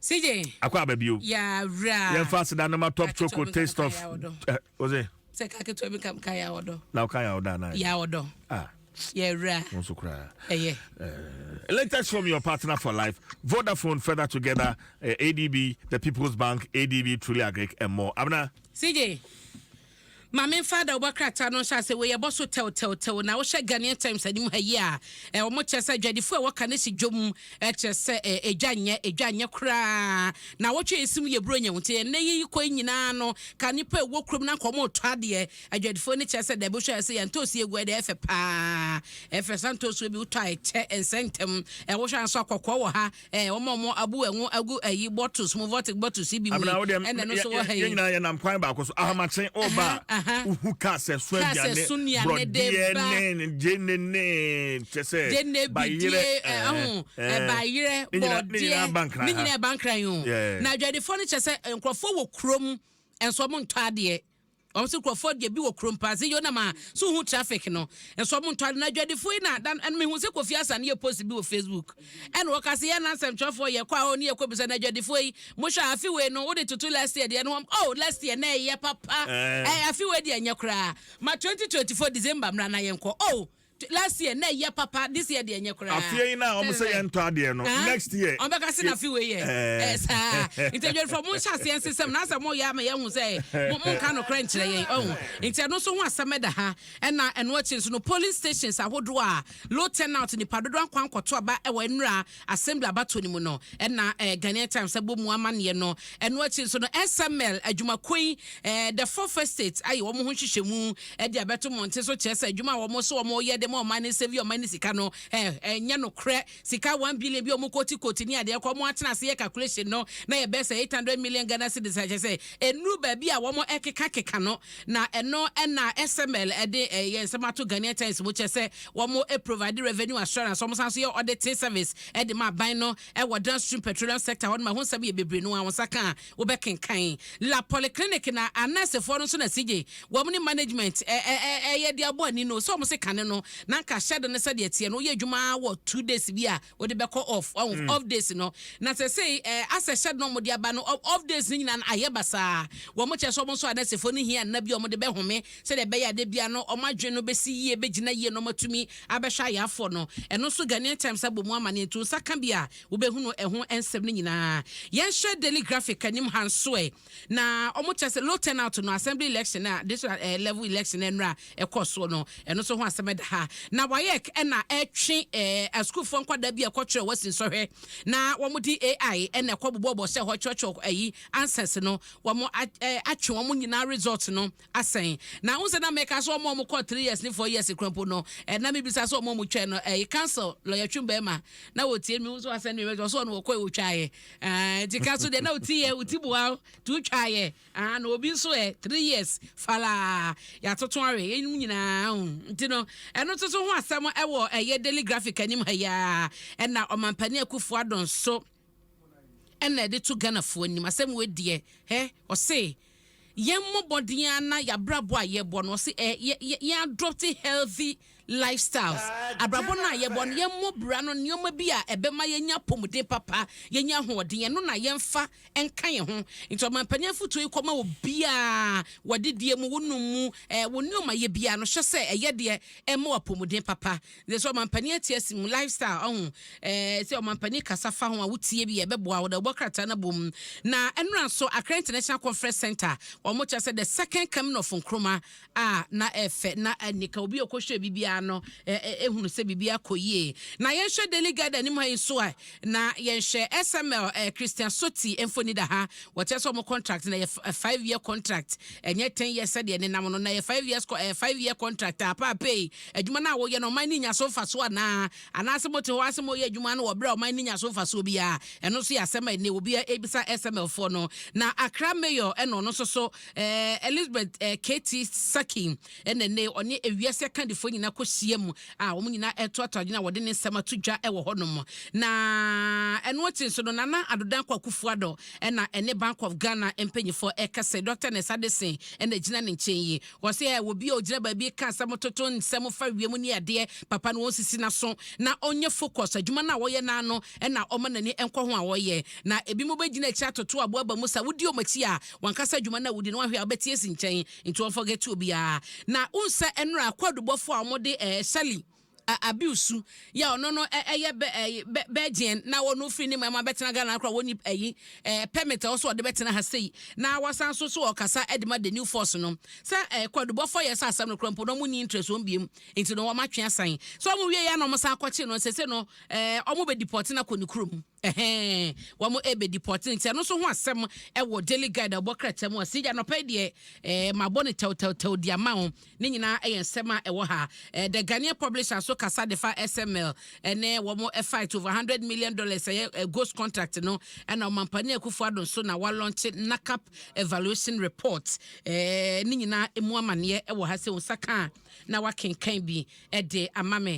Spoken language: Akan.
CJ. Akɔ aba bio. Yàrá. Yɛmfa aseda no ma Top Choco Taste of. Ose. Sɛ ka ketewa bi ka yà ɔdɔ. Na ɔka yà ɔdɔ anaa? Yà ɔdɔ. Ah. Yɛwura. Wɔn nso koraa. Ɛyɛ. Latest from your partner for life, Vodafone, further together, ADB, the People's Bank, ADB, Truly Agric, and more. Abena. CJ. Maame nfa da wobɔ krataa no nhyɛ ase wei ɛbɔ so tɛwtɛwtɛw na wohyɛ Ghanaian Times anim ha yi a, wɔn kyerɛ sɛ adwadifo a wɔka ne si dwom kyerɛ sɛ edwa nyɛ, edwa nyɛ koraa na wɔtwe esim yɛ buronya nti ɛnɛ yi kɔ yi nyinaa no ka nipa ɛwɔ kurom na nka wɔn retɔ adeɛ. Adwadifoɔ no kyerɛ sɛ dabi, wohwɛ a sɛ yɛn ntoosi egu ɛdeɛ ɛfɛ paa, ɛfɛ sa ntoosi bi wotɔ a ɛkyɛ nsɛ ntɛm. Wohwɛ a nso akɔkɔɔ wɔ ha, wɔn a wɔn abu ɛho agu ɛyi bottles mu, vortic bottles yi bi mu yi, Abena, wo deɛ ɛna ɛno nso wɔ ha yi. Yɛn nyinaa yɛnam kwan baako so. Ahamakye woba a, wohu cars ɛso Cars aduane, ɛso nnuane de borɔdeɛ ba. Ne gyeene ne kyɛ sɛ gyene bayerɛ, bidie, ɛho bayerɛ, ne nyinaa bɔɔdeɛ ba Nkran ne ha. nyinaa ɛba Nkran yi o. Na adwadifoɔ no kyerɛ sɛ nkurɔfoɔ wɔ kurom nso wɔn ntɔ adeɛ. Wɔn nso nkurɔfoɔ deɛ bi wɔ kurom paa sɛ yonam a so hu traffic no nso wɔn ntɔ adeɛ. Na adwadifoɔ yi na dan ɛno mehu sɛ Kofi Asan yɛ post bi wɔ Facebook ɛna wɔka sɛ yɛn nansɛmtwerɛfoɔ yɛ kɔ a ɔne yɛ kɔ bisa na adwadifoɔ yi mohwɛ a afi wei no wode toto last year deɛ no wɔn, oh, last year na ɛyɛ papa. Afi wei deɛ ɛnyɛ koraa ma 2024 December mmra na yɛnkɔ. Oh, last year na ɛyɛ papa, this year deɛ ɛnyɛ koraa. Afei yi na wɔn sɛ yɛn ntɔ adeɛ no, next year. Ɔn bɛka se na afi wei yɛ saa. Nti adwadifoɔ mo nhyɛ aseɛ nsesɛm na asɛ mo yɛ ama yɛn ho sɛ mo nka nokorɛ nkyerɛ yɛn ɔho. Nti ɛno nso ho asɛm ɛda ha. Ɛna ɛno akyi nso no, polling stations ahodoɔ a low turnout, nipa dodoɔ ankɔ ankɔto aba ɛwɔ nnura assembly abatoɔ no mu no, ɛna Ghanaian Times ɛbɔ mu amanneɛ no. Ɛno akyi nso no, SML adwumakuo yi, the Fourth Estate ayɛ wɔn ho nhwehwɛmu ɛde abɛto mmɔnten so kyerɛ sɛ adwuma a wɔn so wɔn yɛ de ma ɔman ne save ɔman ne sika no, ɛnyɛ nokorɛ. Sika 1 billion bi a wɔn kɔti kɔti ne adeɛ kɔ, wɔn atena ase yɛ calculation no na yɛ bɛ sɛ 800 million Ghana cedis a kyerɛ sɛ enuru baabi a wɔn ɛkeka keka no. Na ɛno ɛna SML ɛde ɛyɛ nsɛm ato Ghanaian Times mu kyerɛ sɛ wɔn provide revenue assurance, wɔn san so yɛ auditing service ɛde ma aban no ɛwɔ downstream petroleum sector hɔ no ma ho nsɛm yɛ bebree no a wɔn nsa ka a wobɛkenkan. La Polyclinic na anɛsefoɔ no nso na sigye wɔn ne management ɛ ɛ ɛ ɛyɛ de abɔ ani no sɛ wɔn se kane no na nka hyɛde no sɛdeɛ teɛ no, woyɛ adwuma wɔ 2 days bi a wode bɛkɔ off ɔho off days no. Na sɛ sei asɛ hyɛde no wɔn de aba no, off days no nyinaa no ayɛ basaa. Wɔn kyerɛ sɛ wɔn nso anɛsefoɔ no hia nna bi a wɔn de bɛhome sɛdeɛ ɛbɛyɛ ade bia no wɔn adwene no bɛsi yie, bɛgyina yie na wɔn atumi abɛhwɛ ayaafoɔ no. Ɛno nso Ghanaian Times abɔ mu ama ne nto nsa ka bi a wobɛhunu ɛho nsɛm no nyinaa. Yɛnhyɛ Daily Graphic anim ha nso ɛ na wɔn kyerɛ sɛ low turnout no, assembly election a district level election ɛnura ɛkɔ soɔ no, ɛno nso ho asɛm ɛda ha. Na WAEC ɛna ɛtwe asukuufoɔ nkwadaa bi a ɛkɔtwerɛ wɔsi nsɔhwɛ na wɔn de AI ɛna ɛkɔ bobɔbɔ sɛ hɔ kyerɛkyerɛ ɛyi answers no, wɔn atwe wɔn nyinaa result no asɛn. Na n sɛ na mɛka sɛ wɔn a wɔn kɔ 3 years ne 4 years kura mpo no, na mi bisa sɛ wɔn a wɔn twɛn no counsel lawyer Twum bɛrima na wɔtie mi nso asɛn mi mɛ ɔsɔ ɔno wɔkɔ wɔtwa yɛ nti counsel deɛ na ɔti yɛ ɔti bua tu twa yɛ na obi nso yɛ 3 years falaa yɛatoto awe yɛn nyinaa ho. Nti no ɛno nso so ho asɛm ɛwɔ ɛyɛ Daily Graphic anim ha yaa. Ɛna Ɔmampanin Akufo Addo nso ɛna ɛde to Ghanafoɔ anim asɛm wɔ deɛ hɛ ɔse yɛn mmɔbɔden ana yɛabrabɔ a yɛbɔ no, ɔse ɛ yɛ yɛ yɛn adopt healthy lifestyles. Abrabɔ no a yɛbɔ no, yɛn mmɔ no nneɛma bi a ɛbɛma yɛnya apɔmuden papa, yɛnya ahoɔden, ɛno na yɛmfa nka yɛn ho. Nti ɔmampanin afotuo yi kɔma obiara wɔdedie mu, wɔnum mu, wɔn nneɛma yɛ biara no, hyɛ sɛ ɛyɛ deɛ ɛma wɔ apɔmuden papa. De sɛ ɔmampanin ati asi mu lifestyle ɔho sɛ ɔmampanin kasa fa ho a wotie bi ɛbɛboa wo da wɔbɔ krataa no bom. Na ɛnora nso Accra International Conference Center, wɔn kyerɛ sɛ the second coming of Nkrumah a na ɛfɛ na nika obi a ɔkɔhwɛ biribiara no ɛhunu sɛ biribi akɔ yie. Na yɛnhwɛ Daily Guide anim ha yi nso a na yɛnhwɛ SML Christian Soti mfoni da ha. Wɔkyerɛ sɛ ɔmo contract na yɛ 5 year contract, ɛnyɛ 10 years sɛdeɛ nenam no, na yɛ 5 years, 5 year contract a paapaa yi adwuma no a wɔyɛ no, ɔman no nya so mfasoɔ anaa anaasɛ mote hɔ asɛ moyɛ adwuma no wɔ berɛ a ɔman no nya so mfasoɔ biara? Ɛno nso yɛ asɛm a ɛnɛ obi ebisa SML foɔ no. Na Accra Mayor ɛna ɔno nso so Elizabeth KT Sackey ɛna ɛnɛ ɔne ewiase akandifoɔ nyinaa kɔ. akɔhyia mu a wɔn nyinaa ɛtoatoa adwene a wɔde ne nsɛm ato dwa ɛwɔ hɔnom. Na ɛno akyi nso no, Nana Addo Dankwa Akufo-Addo ɛna ɛne Bank of Ghana mpanyinfoɔ ɛkasa. Dr Nessa Addison ɛna gyina ne nkyɛn yi. Wɔsɛ ɛ obi a ogyina baabi ka asɛm toto nsɛm fa wiem ne adeɛ papa no, wɔn sisi n'aso na ɔnyɛ focus adwuma no a wɔyɛ n'ano, ɛna ɔma n'ani nkɔ ho a wɔyɛ. Na ebi mo bɛgyina akyi atoto aboa ba mu sa wodi wɔn akyi a wankasa adwuma no a wodi no, wahwɛ a wobɛtie si nkyɛn, nti wɔn forget obiara. Na nsa nnura akɔdubɔfo a wɔde Shirley Abiusu yɛ, ɔno no ɛyɛ bɛ ɛɛ Belgian na wɔn firi ne mu ɛma bɛtena Ghana akora, wɔn ni ɛyi permit a wɔso wɔde bɛtena ha sei, na wɔsan so so ɔkasa ɛde ma the New Force no sɛ kɔdubɔfo yɛ sɛ asɛm no kora mpo na wɔn ni interest wɔn biem, nti no wɔn atwe asan so. Wɔn wie yɛ na wɔn san akɔkye no sese no, wɔn bɛ deport na kɔ ne kurom. Ɛhɛn, wɔn ɛbɛ deport, nti ɛno nso ho asɛm ɛwɔ Daily Guide a ɔbɔ krataa mu a sigya nɔpɛ deɛ mabɔ ne tɛwtɛwtɛw di ama ho. Ne nyinaa ɛyɛ nsɛm a ɛwɔ ha. The Ghanaian Publisher so kasa de fa SML ɛne wɔn fight over $100 million, ɛyɛ ghost contract no. Ɛna Ɔmampanin Akufo-Addo nso na wa launch NACAP evaluation report. Ne nyinaa emu amaneɛ ɛwɔ ha sɛ nsa kan na wakenkan bi ɛde ama me.